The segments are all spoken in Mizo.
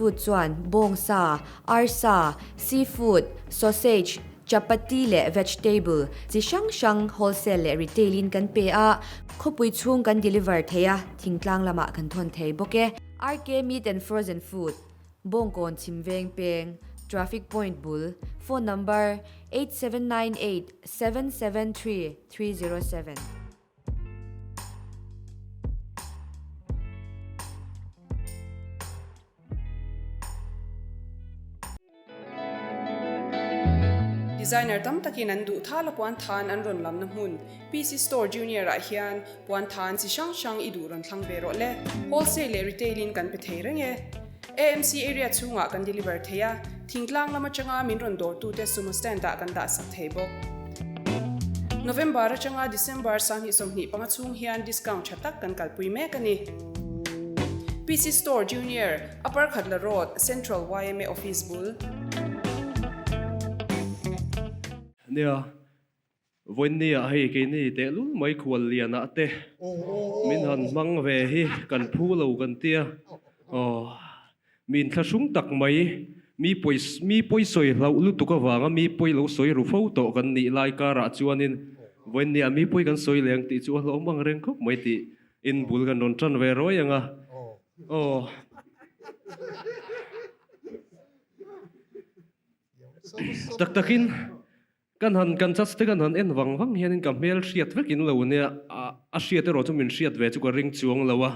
Food chuan bawngsa, arsa, seafood, sausage, chapati leh vegetable chi hrang hrang wholesale leh retail in kan pe a, khawpui chhung kan deliver thei a, thingtlang lamah kan thawn thei bawk e. RK Meat and Frozen Food, Bawngkawn Chhimveng Peng, Traffic Point bul, Phone number, 8798 773 307. Designer tam takin an duh thala puan than an rawn lamna hmun PC Store Junior ah hian puan than chi hrang hrang i duh rawn thlang ve rawh le. Wholesale leh retail in kan pe thei reng e. AMC area chhungah kan deliver thei a, thingtlang lam atanga min rawn dawrtute sumo stand ah kan dah sak thei bawk. November atanga December 2025 chhung hian discount tha tak kan kalpui mek a ni. PC Store Junior, Upper Khatla Road, Central yma Office bul. Nia, Vawinia hei keini tehlul mai khuallianah te min han hmang ve hi kan phu lo kan tia. Aw, min thlahrung tak mai, mi pawi mi pawi sawi hlauh lutuk avanga mi pawi lo sawi ru fo tawh kan nih lai karah chuanin Vawinia mi pawi kan sawi leh ang tih chu a hlawm ang reng khawp mai tih in bul kan rawn tan ve ruai ang a. Aw. Tak takin. Kan han kan chats te kan han en vang vang hianin ka hmel hriat vek in lo nia, a hriat erawh chu min hriat ve chu ka ring chuang lo a,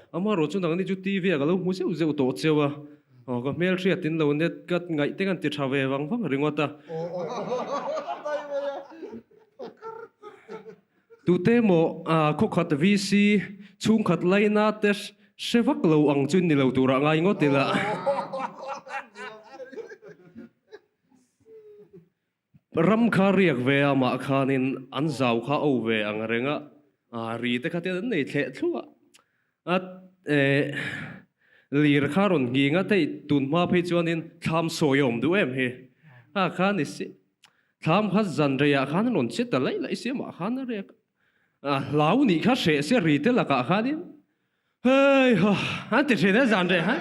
amaherawh chu nangni chu TV ah ka lo hmu zeuh zeuh tawh cheu a, aw ka hmel hriat in lo nia ka ngaih te kan ti tha ve vang vang ringawt a. Tute emaw khawkhat VC chhungkhat laina te hre vak lo ang chu ni lo turah ngai ngawt ila. Ram kha riak ve a mah khanin an zau kha o ve ang reng a, a ri te kha te an nei thleh thluah a, eh lir kha rawn nghing a thei tun hma phei chuanin thlam sawi a awm duh em hi a kha ni si thlam kha zan reiah khan an rawn che ta laih laih si a mah khan a riak a hlau nih kha hreh sia ri te lakah khanin Hei ha, an ti thin e zan reh ha.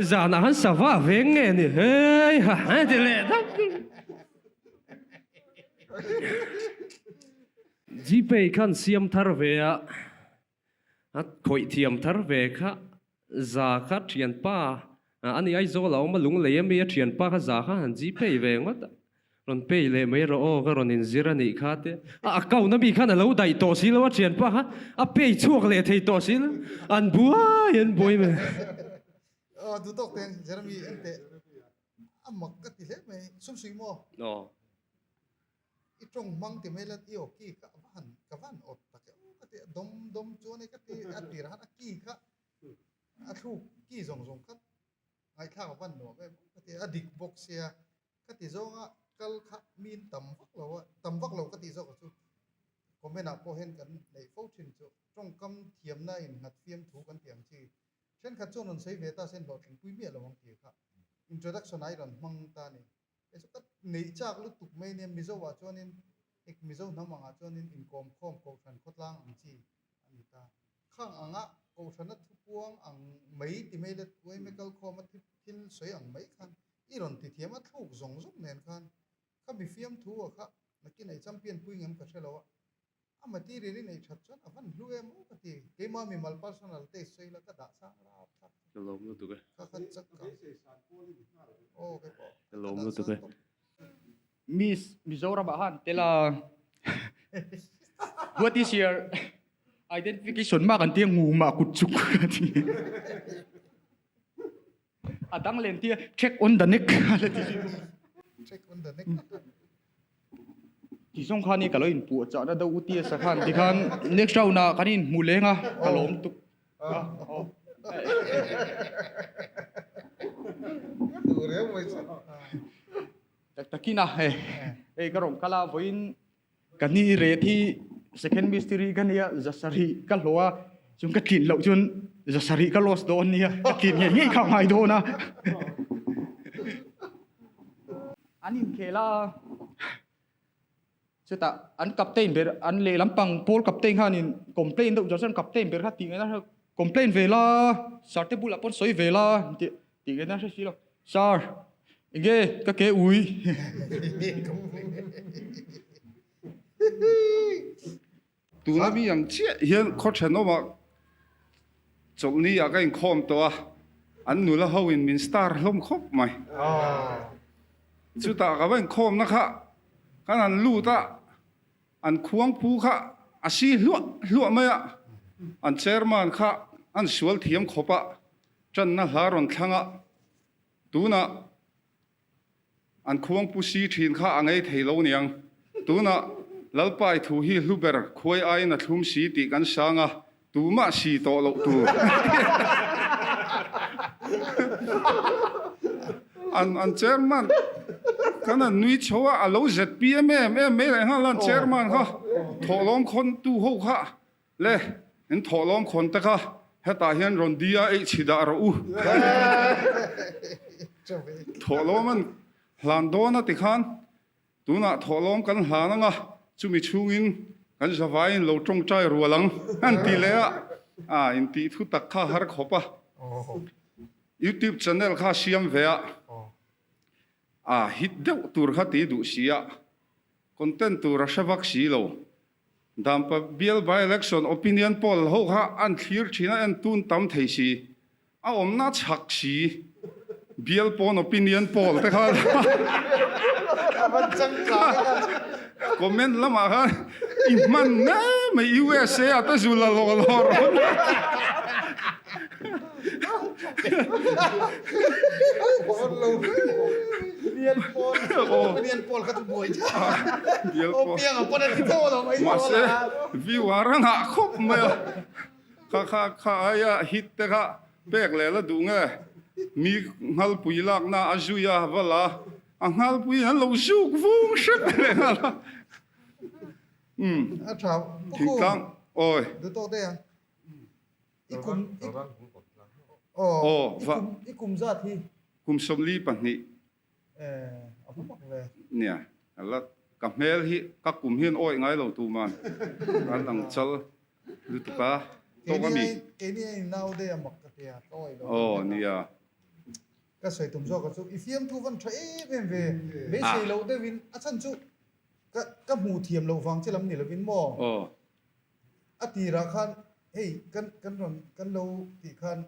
Zanah han sava veng nge ni hei ha, an ti leh tak. Gpay khan siam thar ve a, a khawih thiam thar ve kha za kha thianpa ani Aizawl a awm a lunglei ami a thianpa kha za kha han Gpay ve ngawt a. Rawn pay leh mai rawh aw, ka rawn inzir a nih kha te. A account a mi khan a lo daih tawh si lo a thianpa kha a pay chhuak leh thei tawh si lo, an buai an buai mai. Aw duh tawk ten Jeremy en teh a mak ka ti hle mai sumsui maw? Aw. I tawng hmang ti mai la i aw ki kha a va han ka va han awt tak e aw ka ti a dawm dawm chuan e ka ti a tirah khan a ki kha a thluk ki zawng zawng kha ngaihthlak a van nuam em ka ti a dik bawk sia Ka ti zawnga kal kha min tam vak lo a, tam vak lo ka tih zawk chu comment ah pawh hian kan neih fo thin chu tawngkam thiamna in nghat fiam thu kan tih ang chi thenkhat chuan rawn sawi ve ta se hlawhtlingpui miah lo ang tih kha introduction ah i rawn hmang ta a ni. Hei chu ka neih chak lutuk mai nia Mizo ah chuanin ik Mizo hnam angah chuanin inkawm khawm kohhran khawtlang ang chi a ni ta. Khang anga kohhrana thupuang ang mai ti mai la uaime kal khawma thil sawi ang mai khan I rawn ti thiam a thluk zawng zawng nen khan kha mi fiamthu a kha nakin ei champion pui ngem ka hre lo a, a material i neih that chuan a van hlu em aw ka ti, keimah mimal personal taste sawi la ka dah sang rap thlap chu. Ka lawm lutuk e. Ka khat chak ka. Aw kei pawh. Ka lawm lutuk e. Miss Mizoram ah khan tel a What is your identification mark an tia ngumah kut chuk a ti. A dang len tia check on the neck a la ti zui bawk. Check on the neck. Ti zawng khan i ka lo inpuah chahna deuh u tia sa khan tikhan next round ah kan inhmu leng a ka lawm tuk. Tak takin a hei hei ka rawn kal a vawiin Ka ni ret hi second mystery ka nia zasarih ka hlawh a chung ka tlin loh chuan zasarih ka loss dawn nia ka tlin ngei ngei kha ngai dawn a an inkhel a chutah an captain ber an lehlam pang pawl captain khanin complain deuh zawh chuan captain ber kha tih ngaihna complain ve la sir te bulah pawn sawi ve la tih. Tih ngaihna hre si lo. Sir, enge ka ke ui. Tuna mi ang chiah hian khaw thenawmah chawlhni ah ka inkhawm tawh a, an nula ho in min star hlawm khawp mai. Chutah ka va inkhawmna kha kan han lut a, an khuangpu kha a si hluah hluah mai a, an chairman kha an sual thiam khawp a, tanna hla rawn thlang a, tunah An khuangpu si thin kha a ngei thei lo niang. Tunah Lalpai thu hi hlu ber khuai aiin a thlum si tih kan sang a, tumah si tawh loh tur. An an chairman kan an nui chho a, a lo zpm em em mai leh nghal a, an chairman kha thawhlawm khawntu ho kha Le, in thawhlawm khawn te kha hetah hian rawn dia eih chhi dah rawh u. Thawhlawm an hlan dawn a ti khan tunah thawhlawm kan hlan ang a, chumi chhungin kan zavaiin lo tawngtai rual ang an ti leh a, a intih thu tak kha har khawp a. Youtube channel kha siam ve a, a hit deuh tur kha ti duh si a, content tur a hre vak si lo. Dampa bial by-election opinion poll ho kha an thlir thin a, en tun tam thei si, a awmna chhak si, bial pawn opinion poll te kha comment lamah khan i hman mai mai USA ah te zu la law law rawh. Mahse view a rang ah khawp mai a, kha kha kha aia hit te kha pek leh la duh nge mi nghalpui lakna a zui a va la a nghalpui an lo zuk vung hrep leh nghal a. Thingtlang awi. I kum Aw va I kum zat hi Kum 42 Eh a va mak ve. Nia la ka hmel hi ka kum hian awih ngai lo tu man an ang chal lutuk a tawk a mi. Keini a in nau dei a mak ka tia ka awih lo. Aw nia. Ka sawi tum zawk a chu i fiamthu van tha em em ve beisei loh deuhin a chhan chu ka ka hmuh thiam loh vang che lam ni lovin maw. Aw. A tirah khan hei kan kan rawn kan lo tih khan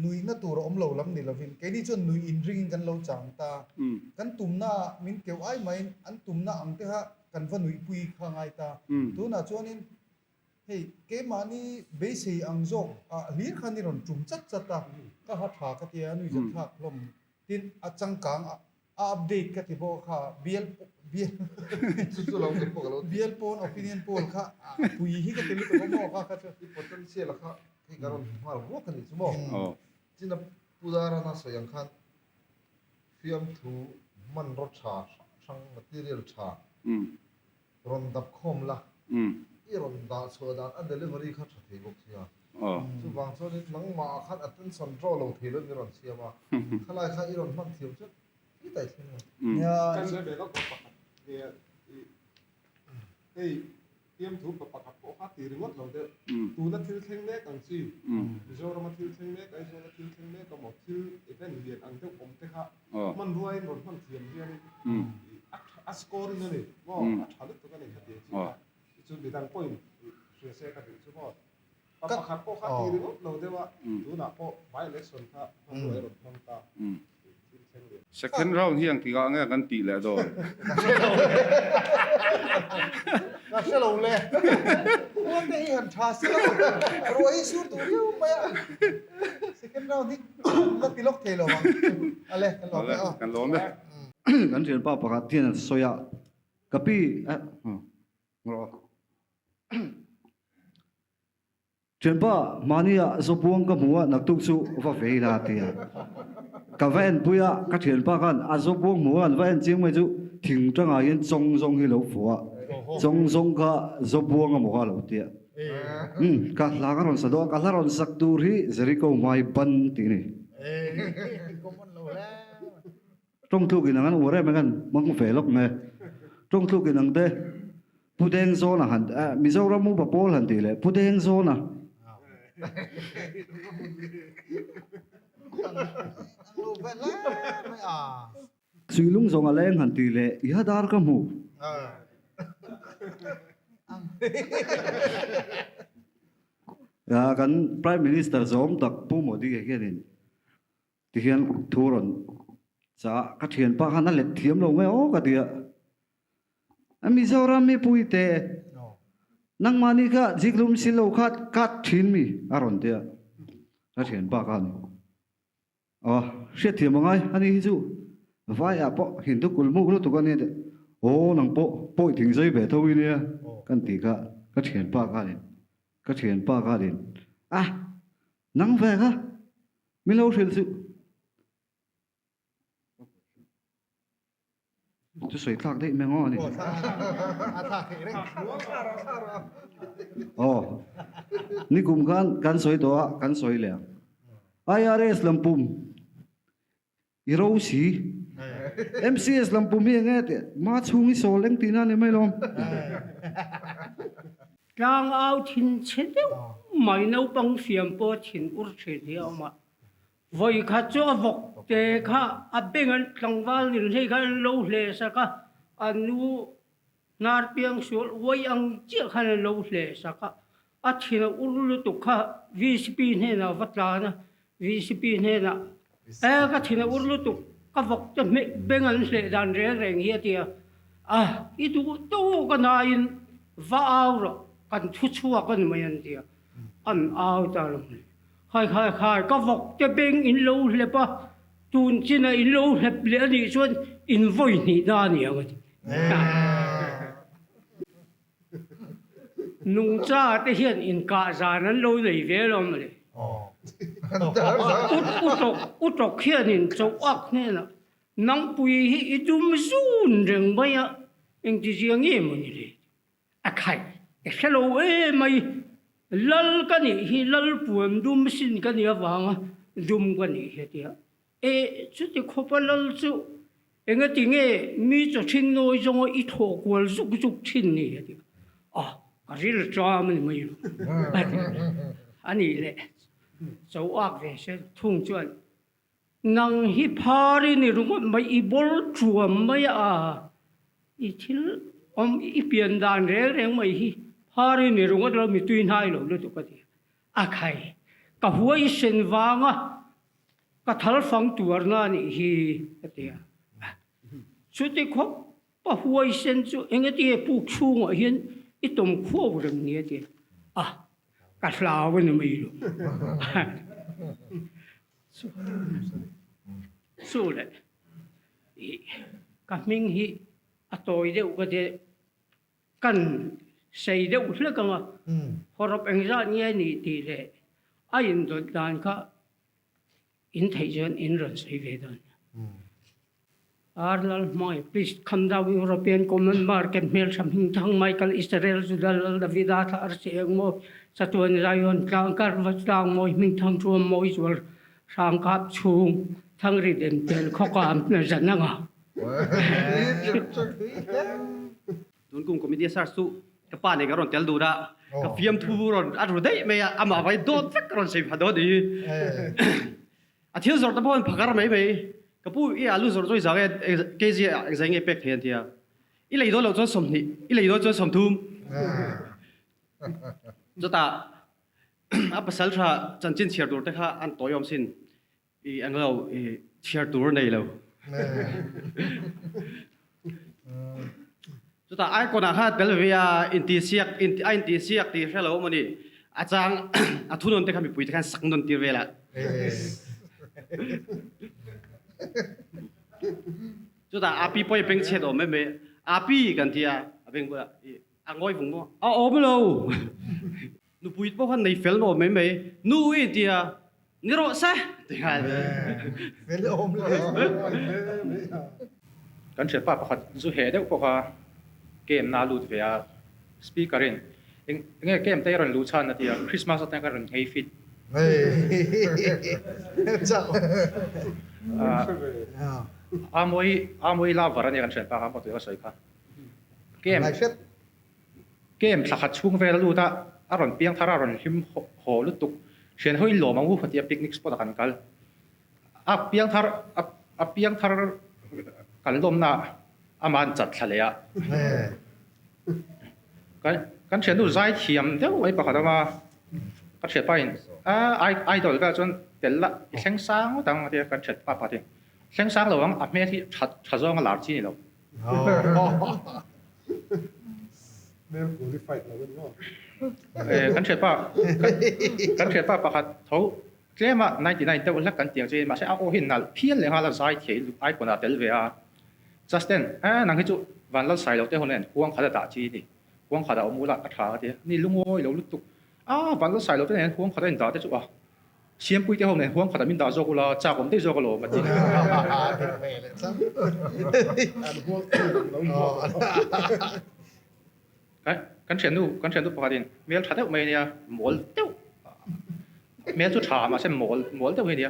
nuihna tur a awm lo lam ni lovin keini chuan nuih inringin kan lo chang ta. Kan tumna ah min keuh ai maiin an tumna ang te kha kan va nuihpui kha ngai ta. Tunah chuanin hei keimahni beisei ang zawk ah hlir khan i rawn tum chat chat a, ka ha tha ka tia nuihzat thlak hlawm tin a changkang a A update ka ti bawk kha bial bial Chu chu lo ti pawh ka lo ti. Bial pawn opinion poll kha a pui hi ka ti lutuk a maw kha kha chu. I potential a kha hei ka rawn hmu nghal ruak a nih chu maw. China Pu Darana sawi ang khan fiamthu hmanraw tha hrang hrang material tha Rawn dap khawm la, i rawn dah chhuah dan a delivery kha tha thei bawk sia. Chuvang chuanin nangmah ah khan attention draw lo thei lo in i rawn siam a, khalai kha i rawn hman thiam chuan i tai thleng lo. Ka sawi ve lawk bawk pakhat nge i hei fiamthu pa pakhat pawh kha ti ringawt lo deuh. Tuna thil thleng mek ang chi, Mizorama thil thleng mek, Aizawla thil thleng mek emaw thil event lian ang deuh awm te kha hmanrua in rawn hman thiam hianin a a score in a ni maw a tha lutuk a ni kha ti ang chi kha chu midang pawhin hria se ka duh chu maw pa pakhat pawh kha ti ringawt lo deuh a tunah pawh by election kha hmanrua i rawn hmang ta thil thleng leh. Second round hi ang tikah nge kan tih leh dawn? Ka hre lo le. Khuan te hi han tha se lo. Ruah hi sur duh viau mai a. Second round hi la ti lawk thei lo ang. Ale, kan lawm e aw. Kan lawm e. Kan thianpa pakhat hian a sawi a, ka pi rawh. Thianpa, mahnia Zobuang ka hmu a, naktuk chu va vei la ti a. Ka va enpui a, ka thianpa khan a Zobuang hmu a, an va en chiang mai chu thing tangah hian chawng zawng hi lo fuh a, chawng zawng kha Zobuang emaw kha a lo ti a. Umm, ka hla ka rawn sa dawn, ka hla rawn sak tur hi Jericho hmai ban tih a ni. Tawngtluk in ang an uar em ang an hmang ve lawk nge. Tawngtluk in ang te Pu Dengzawna han Mizoram upa pawl han tih leh Pu Dengzawna. Ang lo ve hle mai a. Suilung zawng a leng han ti leh i ha dar ka hmu. Kan Prime Minister zawm tak Pu Modi hianin tihian thu rawn chah ka thianpa khan a let thiam lo nge aw ka ti a. Mizoram mipuite nangmahni kha ziklum si lo kha kat thin mi a rawn ti a. Ka thianpa khan Aw, hriatthiam a ngai a ni hi chu vai ah pawh Hindu kulmuk lutuk a nia teh. Aw, nang pawh pawi thing zai ve tho i nia kan tih kha ka thianpa khanin ka thianpa khanin a nang ve kha min lo hrilh suh. Chu sawi thlak daih mai ngaw a ni. Aw, nikum khan kan sawi tawh a, kan sawi leh ang. IRS lampum i ro si, MCS lampum hi enge tih ma chhung i sawl eng tihna a ni mai lawm. Tlang au thin chhe deuh mai naupang fiam pawh thin ur thin hi a awm a. Vawi khat chu a vawk te kha a beng an tlangval nin hlei kha an lo hle sak a, a nu hnar piang sual uai ang chiah khan an lo hle sak a, a thin a ur lutuk kha VCP hnenah a va tlan a, VCP hnenah e ka thin a ur lutuk ka vawk te hmeh beng an hleh dan reng reng hi a ti a, a i duh tawk a naiin va au rawh kan thu chhuak a ni mai an ti a, an au ta lo mai. Khai khai khai, ka vawk te beng in lo hlep a, tun chinah in lo hlep leh a nih chuan in vawi hnih na a ni ang a ti. Nungcha te hian inkah zan an lo nei ve lo mawle. Utawk hianin chauhak hnenah nangpui hi i dum zun reng mai a, engtizia nge maw ni le? A khai, ka hre lo emai, Lal ka nih hi Lal puan dum sin ka nih avanga dum ka nih hi a ti a. E, chuti khawpa Lal chu engati nge mi chaw thin nawi zawnga i thawh kual zuk zuk thin ni a ti a. A, ka ril ṭam a ni mai lo a ti a. A nih leh, cho ak ve se thung chuan Nang hi phar i ni ringawt mai, i bawr thuam mai a, i thil awm i pian dan reng reng mai hi phar i ni ringawt lo, mi tui hnai lo lutuk a ti. A khai, ka huai sen vanga ka thal fang tuarna a nih hi a ti a. Chuti khawp a huai sen chu engati nge puk chhungah hian i tawm khuau reng ni a ti a, ka hlau a ni mai lo. Chu le ka hming hi a tawi deuh ka ti kan sei deuh hlek ang a, hawrawp engzat nge ni tih leh a indawt dan kha in theih chuan in rawn sawi ve dawn nia. Ar Lal Hmai, please come down European Common Market hmeltha hming thang Michael Israel Judah Lal Davida thla arsi eng mawi Chatuan Zion tlang karva tlang mawi hming thang chuam mawi zual hrang kap chhung thang ri dem tel khawkam na zan anga. Tun kum committee search chu ka pa nen ka rawn tel dun a, ka fiamthu rawn a ru daih mai a, amah vai dawt vek ka rawn sawi pha dawn ni. A thil zawrh te pawh an phakar mai mai. Ka pu i alu zawrh chu i zang e, kg ah engzai nge pek thei an ti a. I lei dawn loh chuan 20, i lei dawn chuan 30. Chutah a pasal tha chanchin chhiar tur te kha an tawiawm sin. I englo i chhiar tur nei lo. Chutah icon ah kha tel ve a intihsiak a intihsiak tih hre lo maw ni a chang a thunawn te kha mipui te khan sak nawn tir vel a. Chutah api pawh i beng chhiat awm mai mai api kan ti a a beng bulah i a ngawi vung maw a awm lo. Nupui pawh khan nei fel awm mai mai nu i ti a ni rawh se ti nghal. Fel awm le. Kan thianpa pakhat zu heh deuh pawh kha game na lut ve a, speaker in enge game te i rawn luh chhan a ti a, Christmas atang ka rawn nghei fit. A mawi a mawi lover a nia kan thianpa kha maw tui ka sawi kha. Game Game thla khat chhung vel a lut a, a rawn piang thar a, a rawn hlim haw lutuk. Thian ho in lawm ang u, a ti a, picnic spot ah kan kal. A piang thar a piang thar kan lawmna ama an chat thla leh a. Kan kan thiannu zai thiam deuh mai pakhat awm a, ka thianpa in a idol vel chuan tel la i thleng sang ngawt ang a ti a, kan thianpa pakhat in thleng sang lo ang a hmel hi tha tha zawng a lar chi ni lo. Hmel qualified lo a ni maw? Kan thianpa kan thianpa pakhat tho Tlema 99 deuh hlek kan tiang che mahse a aw hi nalh phian leh nghal a zai thei lut icon ah tel ve a. Justin, eh nang hi chu Vanlal Sailo te hun en huang khat a dah chi ni huang khat ah awm ula a tha ka ti a ni lungawi lo lutuk a Vanlal Sailo te nen huang khat a in dah te chu a Siampui te ho nen huang khat ah min dah zawk ula chak awm daih zawk alawm a ti. Kan thiannu kan thiannu pakhatin hmel tha deuh mai a nia mawl deuh hmel chu tha mahse mawl mawl deuh hi a nia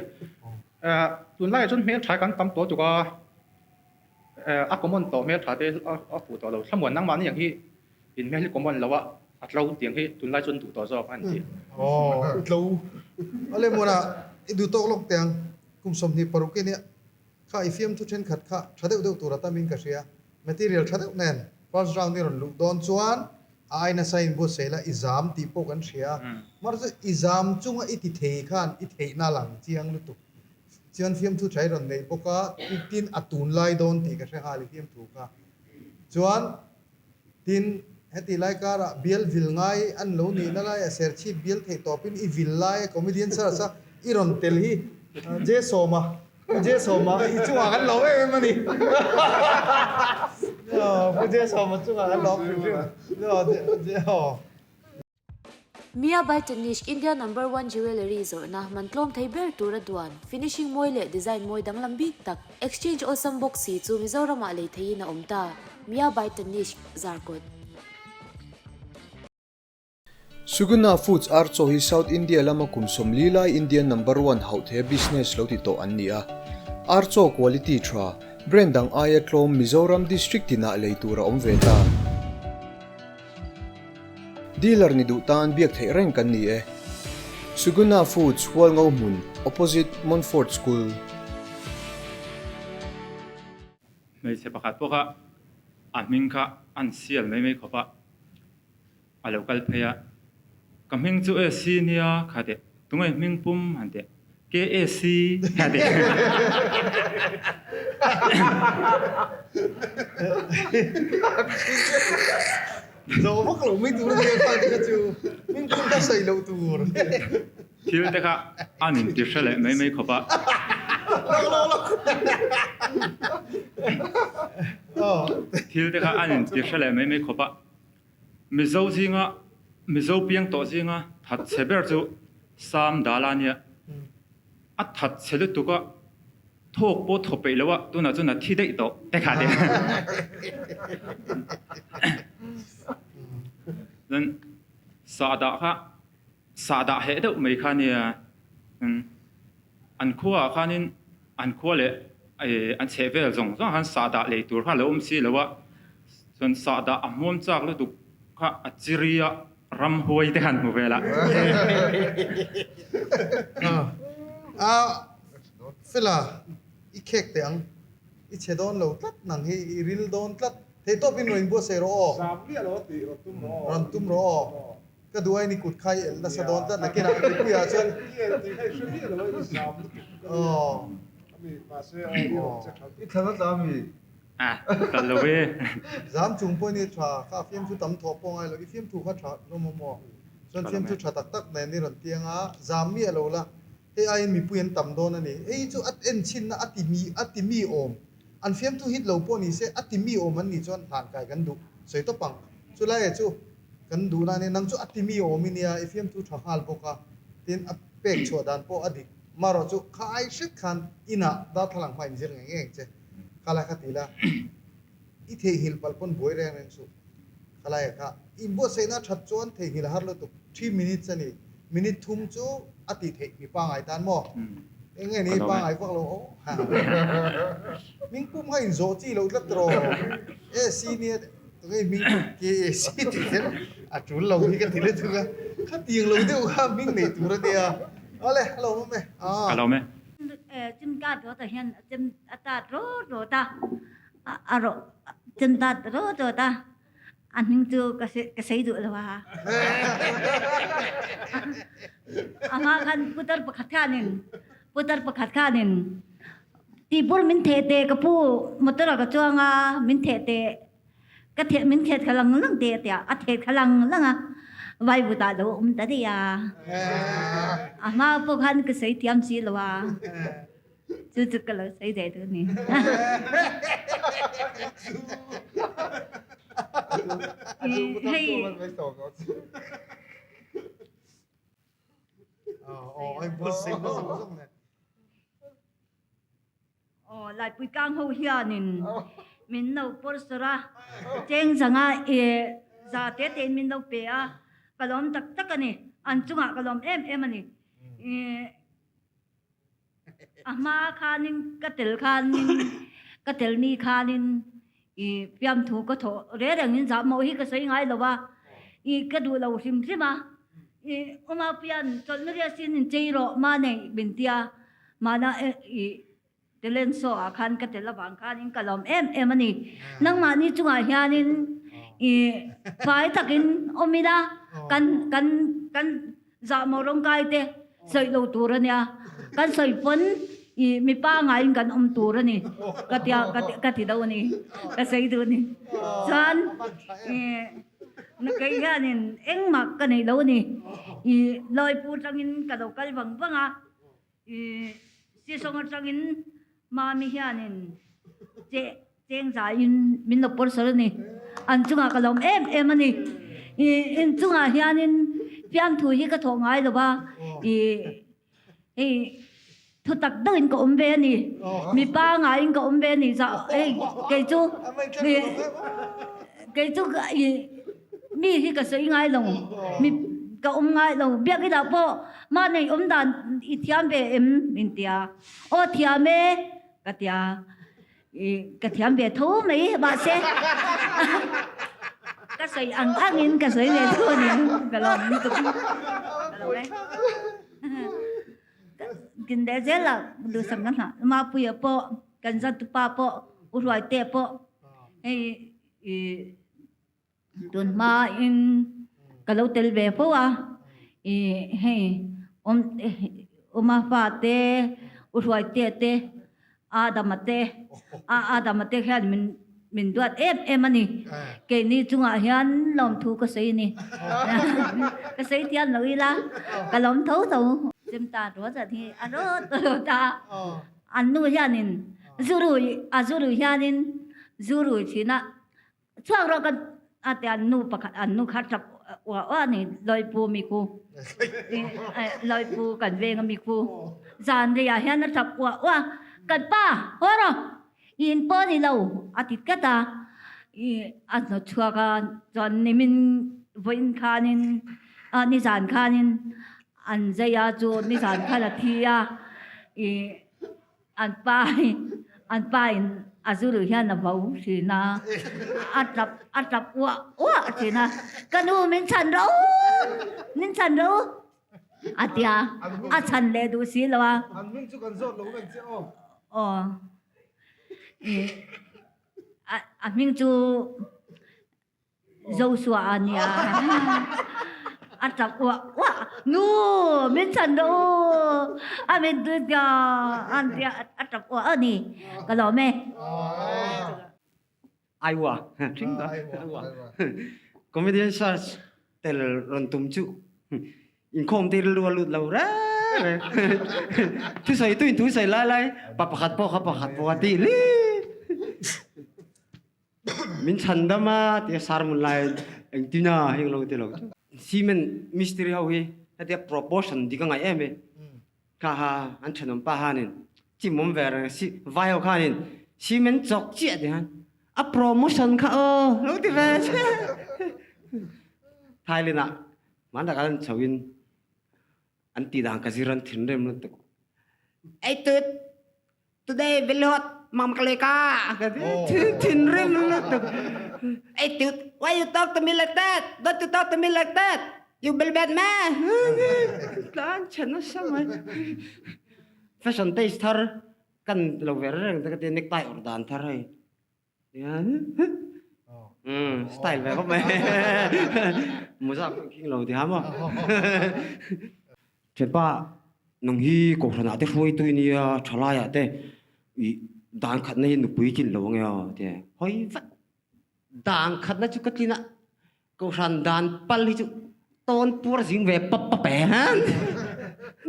ah tunlaiah chuan hmel tha kan tam tawh tuk a eh a common tawh hmel tha te a fuh tawh lo thlamuan nangmahni ang hi in hmel hi common lo a a tlo tiang hi tunlai chuan duh tawh zawk a ni. Aw tlo a lem muana i duh tawk lawk teh ang kum 26 i nia kha i fiamthu thenkhat kha tha deuh deuh tur a tamin ka hria. Material tha deuh nen first round i rawn luh dawn chuan a ai nasa in buatsaih la i zam tih pawh kan hria. Mahse i zam chunga i ti thei khan i theihna lang chiang lutuk. Chuan fiamthu tha i rawn nei bawk a, tin a tunlai dawn tih ka hre nghal i fiamthu kha. Chuan tin heti lai karah bial vil ngai an lo nihna laiah serchhip bial theih tawpin i vil laia comedian search a i rawn tel hi J-Sawma Pu Jesawma i chungah kan lawm em em a ni. Pu Jesawma chungah kan lawm hrim hrim. Mia by Tanishq India number one jewellery zawrhna man tlawm thei ber tura duan, finishing mawi leh design mawi danglam bik tak, exchange awlsam bawk si chu Mizoramah lei theihin a awm ta. Mia by Tanishq, Zarkawt. Suguna Foods ar chaw hi South India lama kum 40 lai Indian number one hauh theia business lo ti tawh an ni a. Ar chaw quality tha, brand dang aia tlawm Mizoram district tinah lei tur a awm ve ta. Dealer ni duh tan biak theih reng kan ni e. Suguna Foods Hualngo hmun, opposite Montfort School. Hmeichhe pakhat pawh kha a hming kha an sial mai mai khawp a. A lo kal phei a, Ka hming chu AC nia kha teh, tunge hming pum han teh, KAC kha teh. Zo vak lo mai tur a nia kha te kha chu, hming pum kha sawi loh tur. Thil te kha an inti hre leh mai mai khawp a. Thil te kha an inti hre leh mai mai khawp a. Mizo zinga Mizo piang tawh zinga that chhe ber chu Sam Dala a nia. A that chhe lutuk a, thawk pawh thaw peih lo a, tunah chuan a thi daih tawh te kha te. Chuan sahdah kha sahdah heh deuh mai kha nia. An khuaah khanin an khua leh an chheh vel zawng zawng khan sahdah lei tur kha a lo awm si lo a, chuan sahdah a hmuam chak lutuk kha a chiri a, ramhuai te khan hmu vel a. A fela i khek teh ang, i chhe dawn lo tlat nang hi i ril dawn tlat, theihtawpin rawn inbuatsaih rawh aw. Zam miah lo a tih rawn tum rawh aw. Rawn tum rawh aw. Ka duh ain i kut kha i elh nasa dawn tlat nakin ah mipui ah chuan I thlan a tla mi? Ah, tla lo e. Zam chung pawhin i tha kha fiamthu tam thawh pawh ngai lo, i fiamthu kha tha hlawm awm aw. Chuan fiamthu tha tak tak nen i rawn tiang a, zam miah lo la, hei aiin mipui an tam dawn a ni. Hei chu a en chhinna a ti mi a ti mi awm, an fiamthu hit lo pawh ni se a ti mi awm an nih chuan hlan kai kan duh sawi tawp ang. Chulai chu Kan duhna ania, nang chu a timi awm i nia, i fiamthu tha nghal bawk a, tin a pek chhuah dan pawh a dik. Marawh chu kha ai hret khan inah darthlalang hma inzir ngei ngei ang che. Khalai kha ti la, i theihnghilh palh pawn buai reng reng suh. Khalai kha inbuatsaihna a that chuan theihnghilh a har lutuk, 3 minutes a ni, minute thum chu a tih theih mi pangai tan maw? Eng nge ni pangai vak lo aw? Hming pum kha inzawh chi loh tlat rawh. AC nia. Tunge hming chu KAC tih kher a tul lo hi ka ti let thung a, khatiang lo deuh kha hming nei tur a nia. Awle, a lo awm e. Ka lo awm e. Chem tat rawt ah hian a chem a tat rawt rawt a, a rawh chem tat rawt rawt a, a hming chu ka ka sei duh lo a. A hma khan putar pakhat khanin putar pakhat khanin tihpur min theh teh ka pu motor ah ka chuang a min theh teh Ka theh min thet kha lang lang te tiah a thet kha lang lang a vaivut ah lo um ta dei a. A hma pawh khan ka sei thiam si lo a. Chu chu ka lo sei ve tu ni. Hei Aw, Laipui kang ho hianin min lo pawr sawr a, cheng zanga i za te tein min lo pe a, ka lawm tak tak a ni, an chungah ka lawm em em a ni. A hma khanin ka tel khanin ka tel ni khanin i fiamthu ka thawh reng rengin zah mawh hi ka sawi ngai lo a, i ka duh lo hrim hrim a, i awma pian chawlhna riat sin in chei rawh ma nei min tia. Mahna i talent show ah khan ka tel avang khanin ka lawm em em a ni. Nangmahni chungah hianin i fai takin awm ila kan kan kan zahmawh rawngkai te sawi lo tur a nia. Kan sawi pawn i mipa ngaiin kan awm tur a ni ka tia ka ti deuh a ni ka sawi duh a ni. Chuan i kei hianin engmah ka nei lo a ni. I lawipu tangin ka lo kal vang vang a. I sisawng atangin Mami hianin che cheng zaiin min lo pawr sawr a ni. An chungah ka lawm em em a ni. I in chungah hianin fiamthu hi ka thawh ngai lo va, i hei thu tak deuhin ka awm ve a ni. Mipa ngaiin ka awm ve a ni. Za hei kei chu i kei chu i mi hi ka sawi ngai lo. Mi ka awm ngai lo. Biakinah pawh Mahni awm dan i thiam ve em? Min ti a. Aw thiam e ka ti a. I ka thiam ve tho mai mahse ka sawi ang angin ka sawi ve tho a ni. Ka lawm lutuk. Ka lo e. Kin leh zel a duhsak na hna Mapuia pawh kan zatupa pawh U Hruaitea pawh hei i Tun hmain ka lo tel ve fo a, i hei awm Uma fa te, U Hruaitea te, Adama te, a Adama te hian min min duat em em a ni. Keini chungah hian lawmthu ka sawi a ni. Ka sawi thiam lo ila ka lawm tho tho. Chemta ruat zat hi a rawt rawt a, an nu hianin zu rui a zu rui hianin zu rui thin a. Chhuak rawh kan a ti an nu pakhat an nu kha tap uah uah a ni Lawipu mi khu Lawipu kan veng a mi khu zan rei ah hian a tap uah uah kan pa haw rawh i in pawh ni lo a ti tlat a i a hnawt chhuak a chuan nimin vawiin khanin a nizan khanin an zai a chu nizan khan a thi a i An pa hi an pa in a zu luh hian a vo thin a, a tap a tap uah uah thin a, ka nu min chhan rawh u, min chhan rawh u a ti a, a chhan leh duh si lo a. An hming chu kan zawt lo vek che aw. Aw i a hming chu Joshua a nia. A tap uah uah. Nu, min chhan rawh u. A min tui tia an tia a tap uah a ni. Ka lawm e. Aiwa thing ta aiwa comedian search tel rawn tum chu inkhawm te rilru a lut lo reng reng thusawi tu in thusawi lai lai pa pakhat pawh kha pakhat pawh a tih hlip Min chhan dam a tia sermon lai engtin a heng lo ti lo. Cement mistiri ho hi hetia proportion dik a ngaih em hi. Kha ha an thenawm pa hanin chimawm ve reng si vai ho khanin cement chawk chiah ti han a promotion kha aw lo ti ve che. Thailand ah hman takah an chho in an tih dan ka zir an thinrim lutuk. Ei tut Today velhot mamkaleka thinrim lutuk. Hey dude, why you talk to me like that? Don't you talk to me like that? You bel bad man. Tlan chhe nasa mai. Fashion taste thar kan lo ve reng te ka tia necktie awrh dan thar hei. Um style ve khawp mai. Muza pawh khing lo ti ha maw. Thianpa nang hi kohhran ah te hruai tui nia thalai ah te i dan khatna hi nupui tlin lo ange aw tia hawi vat. Dan khatna chu ka tlin a kohhran dan pal hi chu tawn puar zing ve pap pap e han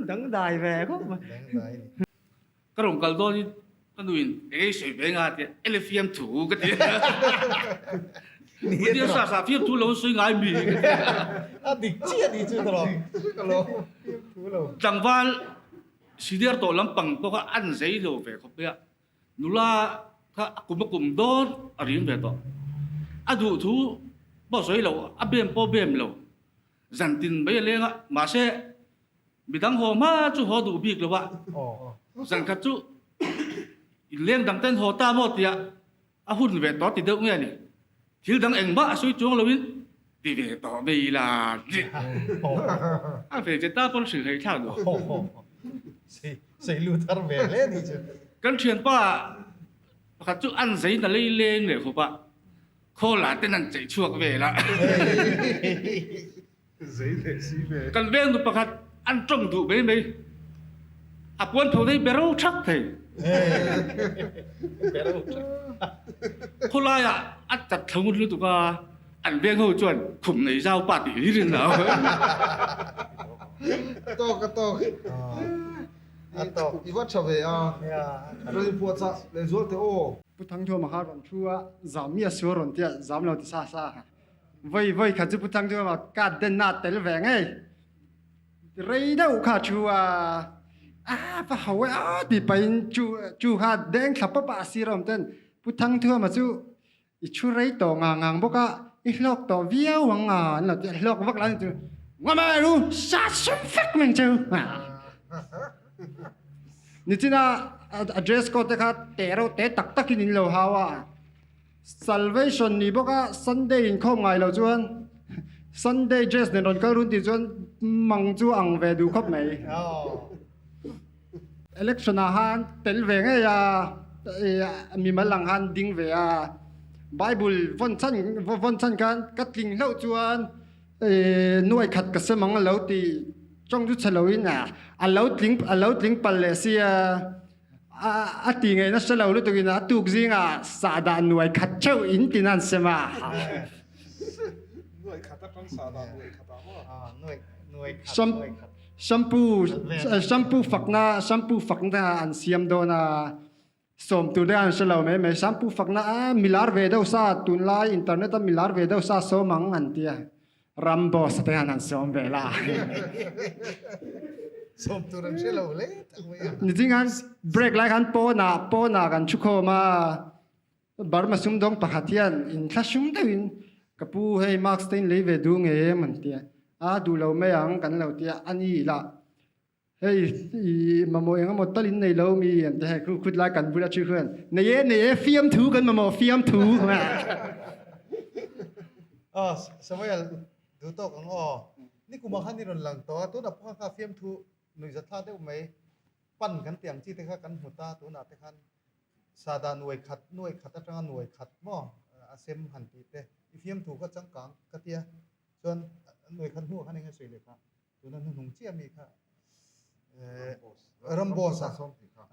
dangdai ve khawp mai. Ka rawn kal dawn in ka nu in eng ei sawi ve nga tia ele fiam thu ka ti a. Tia sa sa fiam thu lo sawi ngai mi ka ti a. A dik chiah ni chu ka lo ka lo fiam thu lo. Tlangval senior tawh lampang pawh kha an zei lo ve khawp mai a. Nula kha a kum a kum dawn a ring ve tawh. A duh thu pawh sawi lo, a bem pawh bem lo. Zantin mai a leng a, mahse midang haw hma chu haw duh bik lo a. Zankhat chu inleng dang ten haw ta maw tia a hun ve tawh ti deuh nge ni. Thil dang engmah a sawi chuang loin ti ve tawh mai la tih a ve che ta pawn hrilh hleih thlak duh. Sei lu thar ve hle ni chu. Kan thianpa pakhat chu an zei na lei leng leh khawp a, khawl ah ten an cheih chhuak vel a. Zei leh si ve. Kan veng nu pakhat an tawng duh mai mai, a puan tho nei bero thak thei. Khawlai ah a chat thlo ngut lutuk a. An veng ho chuan khum nei zau pa tih hlir in lo. A tawk a tawk. A tawk. I va tha ve a. Rawn in puah chah leh zual teh aw. Pu Thangthuama kha rawn thu a, zam mi a sual rawn tia zam lo ti sa sa. Voi voi khat chu Pu Thangthuama card den na tel ve ngei. Rei deuh kha thu a, a va ho e a ti pahin chu chu kha deng thla pawp a a sir awm ten Pu Thangthuama chu I thu rei tawh ngang ngang bawk a, i hlawk tawh viau ang a, an lo ti a, hlawk vak lai chu Ngawmai ru, sa sum vek meng cheu. Nichina a dress code te kha te reuh te tak takin in lo hau a, Salvation ni bawk a, Sunday inkhawm ngai lo chuan Sunday dress nen rawn kal run tih chuan mang chu ang ve duh khawp mai. Election ah khan tel ve ngei a, mimal ang khan ding ve a, Bible vawn chhan vawn chhan khan ka tling hlauh chuan nuai khat ka sem ang a lo ti tawng chu chhe lo in a lo tling a lo tling pal leh si a, a ti ngei nasa lo lutuk in a tuk zingah sahdah nuai khat theuh in tin an sem a. Nuai khat atang sahdah nuai khat ah maw? Shampoo shampoo fakna shampoo fakna an siam dawn a sawm tur te an hre lo mai mai shampoo fakna a milar ve deuh sa tunlai internet a milar ve deuh sa sawm ang an tia Ramboss te han an sawm ve la Sawm tur an hre lo hle tak mai a. Niching khan break lai khan pawnah pawnah kan thu khawm a Burma sumdawng pakhat hian inthlahrung deuhin ka pu hei mask te in lei ve duh ngei em an ti a, a duh lo mai ang kan lo ti a, a ni lah hei i mamawh eng emaw tal in nei lo mi an ti hei khu khut lai kan bula thu khuan nei e nei e fiamthu kan mamawh fiamthu Aw Samuel duh tawk ang aw nikum ah khan i rawn lang tawh a tunah pawh khan kha fiamthu nuihzathlak deuh mai pan kan tih ang chi te kha kan hmu ta tunah te khan Sada nuai khat, nuai khat atanga nuai khat maw a sem han tih te, i fiamthu kha changkang ka tia chuan nuai khat hnuah khan eng nge sawi leh kha tuna hnuhnung chiah mi kha Ramboss a,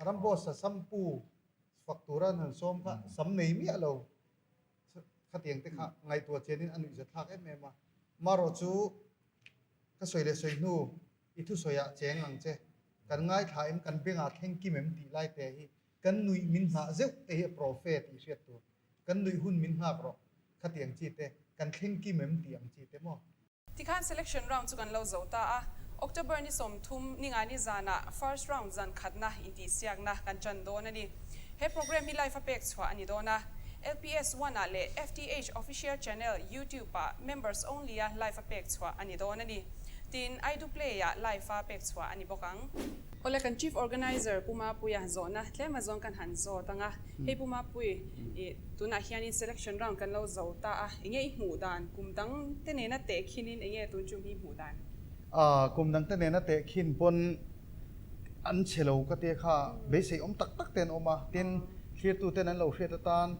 Ramboss a sampu fak tura an han sawm kha sam nei miah lo khatiang te kha ngaihtuah chianin a nuihza thlak em em a, marawh chu ka sawi leh sawi hnu i thusawiah cheng ang che kan ngaithla em kan bengah thleng kim em tih lai te hi Kan nuih min nghah zeuh te hi a profe tih hriat tur. Kan nuih hun min nghak rawh khatiang chi te, kan thleng kim em tih ang chi te maw? Tikhan selection round chu kan lo zo ta a, October ni 30 ningani zanah first round zan khatna intihsiakna kan tan dawn a ni. He program hi live a pek chhuah a ni dawn a, LPS One ah leh FTH Official Channel YouTube ah members only a live a pek chhuah a ni dawn a ni. Tin, Aidu Play ah live a pek chhuah a ni bawk ang. Awle kan Chief Organizer Pu Mapuia zawhna tlem a zawng kan han zawt ang a, hei Pu Mapui i tunah hianin selection round kan lo zo ta a, enge i hmuh dan, kum dang te nena teh khinin enge tun chu mi hmuh dan? Aa kum dang te nena teh khin pawn An chhe lo ka tia kha beisei awm tak tak te an awm a, tin thlirtu ten an lo hriat atan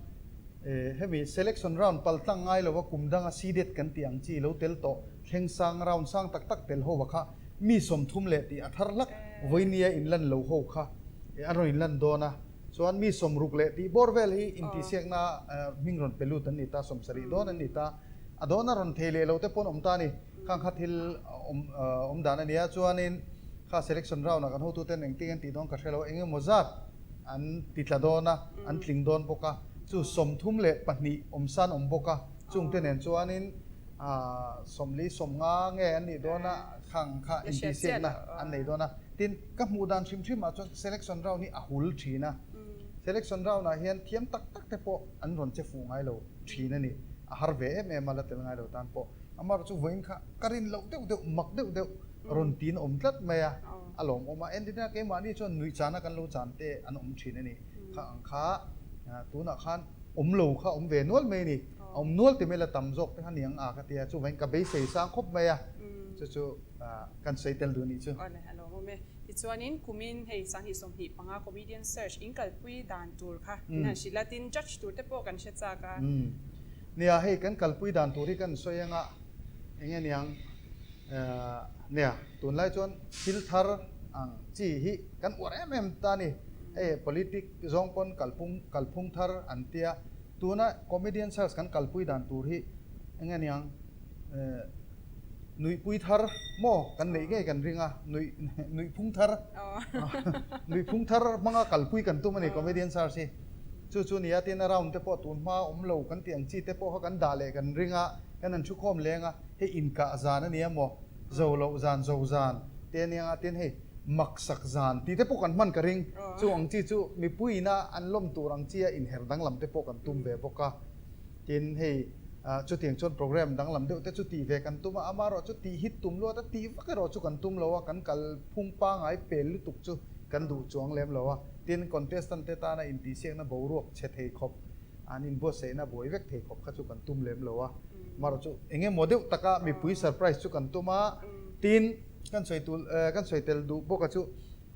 hemi selection round pal tlang ngai lova kum danga seeded kan tih ang chi lo tel tawh thleng sang round sang tak tak tel ho kha mi 30 leh tih a thar hlak vawinia inlan lo ho kha an rawn inlan dawn a, chuan mi 60 leh tih bawr vel hi intihsiakna hming rawn pe lut an ni ta, 70 dawn an ni ta, a dawn a rawn thei leh lo te pawn awm ta a ni. Khang kha thil awm dan a nia, chuanin kha selection round ah kan hotuten engtin an tih dawn ka hre lo, eng emaw zat an ti tla dawn a, an tling dawn bawk a, chu 32 awm san awm bawk a, chungte nen chuanin 40 50 nge an nih dawn a, khang kha intihsiakna an nei dawn a, tin ka hmuh dan hrim hrim ah chuan selection round hi a hul thin a, selection round ah hian thiam tak tak te pawh an rawn che fuh ngai lo thin a ni, a har ve em em a la tel ngai lo tan pawh. Amar chu vawiin kha ka rin loh deuh deuh, mak deuh deuh rawn tiin awm tlat mai a, a lawmawm a. Entirna keimahni chuan nuih chana kan lo chan te an awm thin a ni. Kha ang kha tunah khan awm lo kha awm ve nual mai a ni. A awm nual ti mai la tam zawk te kha niang a ka ti a, chuvangin ka beisei sang khawp mai a, chu chu kan sawi tel duh a nih chu. Awle, a lawmawm e. Tichuanin kumin hei 2025 Comedian Search inkalpui dan tur kha min han hrilh a, tin judge tur te pawh kan hre chak a. Nia, hei kan kalpui dan tur hi kan sawi anga eng nge niang nia, tunlai chuan thil thar ang chi hi kan uar em em ta ni. Hei politic zawng pawn kalpung kalphung thar an tia, tuna comedian search kan kalpui dan tur hi eng nge niang nuihpui thar maw kan neih ngei kan ring a, nuih nuihphung thar nuihphung thar hmanga kalpui kan tum a ni comedian search hi. Chu chu nia tin a round te pawh tun hma awm lo kan tih ang chi te pawh kha kan dah leh kan ring a, kan han thukhawm leng a, hei inkah zan a nia maw, zo loh zan, zo zan te a nia tin hei maksak zan tih te pawh kan hman ka ring. Chu ang chi chu mipuiin a an lawm tur ang chi a inher danglam te pawh kan tum ve bawk a, tin hei chutiang chuan program danglam deuh te chu tih ve kan tum a, amaherawh chu tih hit tum luat a tih vak erawh chu kan tum lo a, kan kalphung pangngai pel lutuk chu kan duh chuang lem lo a. Tin, contestant te tana intihsiakna boruak chhe thei khawp, an inbuatsaihna buai vek thei khawp kha chu kan tum lem lo a. Marawh chu eng emaw deuh taka mipui surprise chu kan tum a. Tin, kan sawi tul kan sawi tel duh bawk a chu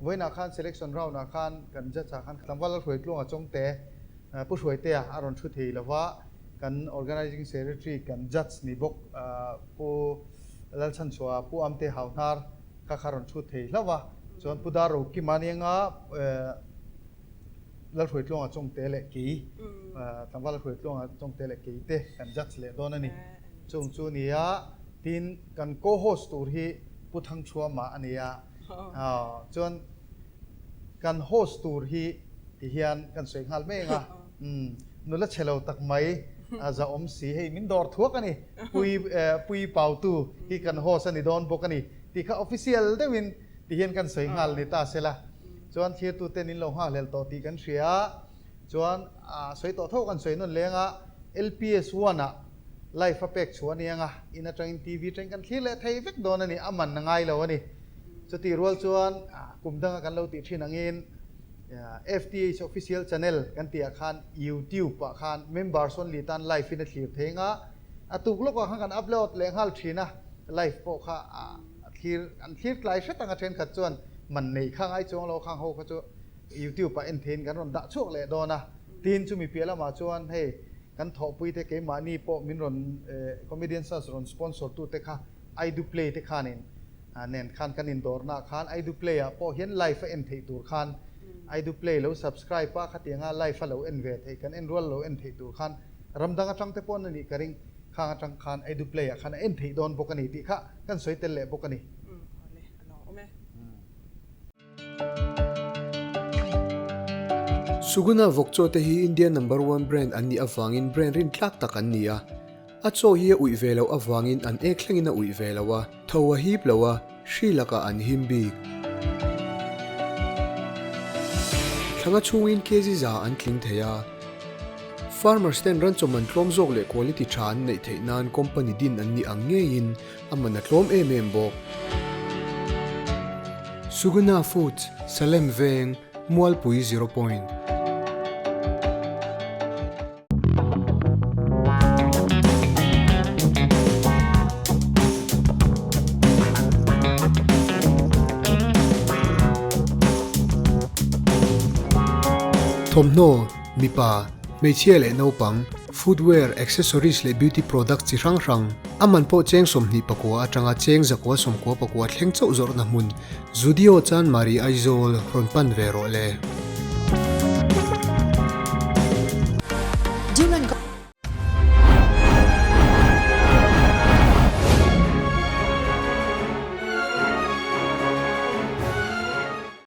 vawiinah khan selection round ah khan kan judge ah khan tlangval Hruaitluanga Chawngte, Pu Hruaitea a rawn thu thei lo va, kan organizing secretary kan judge ni bawk Pu Lalchhanchhuah Pu Amte Hauhnar, Kha kha rawn chhut thei hlauh a, chuan Pu Dar Rokima anianga Lalhruaitluanga Chawngte leh kei, tlangval Lalhruaitluanga Chawngte leh kei te kan judge leh dawn a ni. Chung chu ni a, tin kan co-host tur hi Pu Thangchhuama a ni a, chuan kan host tur hi tihian kan sawi nghal mai ang a, nula chhe lo tak mai za awm si, hei min dawr thuak a ni, Pui Pui Pautu hi kan host a ni dawn bawk a ni. Tih kha official deuhin tihian kan sawi nghal ni ta sela chuan thirtuten in lo nghakhlel tawh tih kan hria a, chuan sawi tawh tho kan sawi nawn leng a, LPS one ah live a pek chhuah a ni ang a, in atangin TV atangin kan thlir leh thei vek dawn a ni, a man a ngai lo a ni. Chutih rual chuan kum danga kan lo tih thin angin FTH official channel kan tih ah khan YouTube ah khan members only tan live in a thlir thei ang a, A tuk lawkah khan kan upload leh nghal thin a, live pawh kha a thlir an thlir tlai hret ang a thenkhat chuan man nei kha ngai chuang lo khang ho kha chu YouTube ah en theiin kan rawn dah chhuak leh dawn a, tin chumi piah lamah chuan hei kan thawhpui te keimahni pawh min rawn comedian search rawn sponsor tu te kha Aidu Play te khanin nen khan kan indawrnaah khan Aidu Play ah pawh hian live a en theih tur khan Aidu Play lo subscribe a khatianga live a lo en ve theih kan en rual lo en theih tur khan Ram dang atang te pawn a nih ka ring, khang atang khan Edu Play ah khan a en theih dawn bawk a ni tih kha kan sawi tel leh bawk a ni. Awle, a lo awm e. Suguna vawk chaw te hi India number one brand an nih avangin brand rintlak tak an ni a. A chaw hi a uih ve loh avangin an ek thlengin a uih ve lo a, tho a hip lo a, hri lakah an him bik. Thlanga chhungin kg za an tling thei a. Farmers ten ran chaw man tlawm zawk leh quality tha an neih theih nan company din an nih ang ngeiin a man a tlawm em em bawk. Suguna Foods, Salem Veng, Mualpui Zero Point. Thawmhnaw, mipa, hmeichhia leh naupang, footwear, accessories leh beauty products chi hrang hrang, a man pawh cheng 24 atanga cheng 194 thleng chauh zawrhna hmun, Zudio Chanmari Aizawl rawn pan ve rawh le.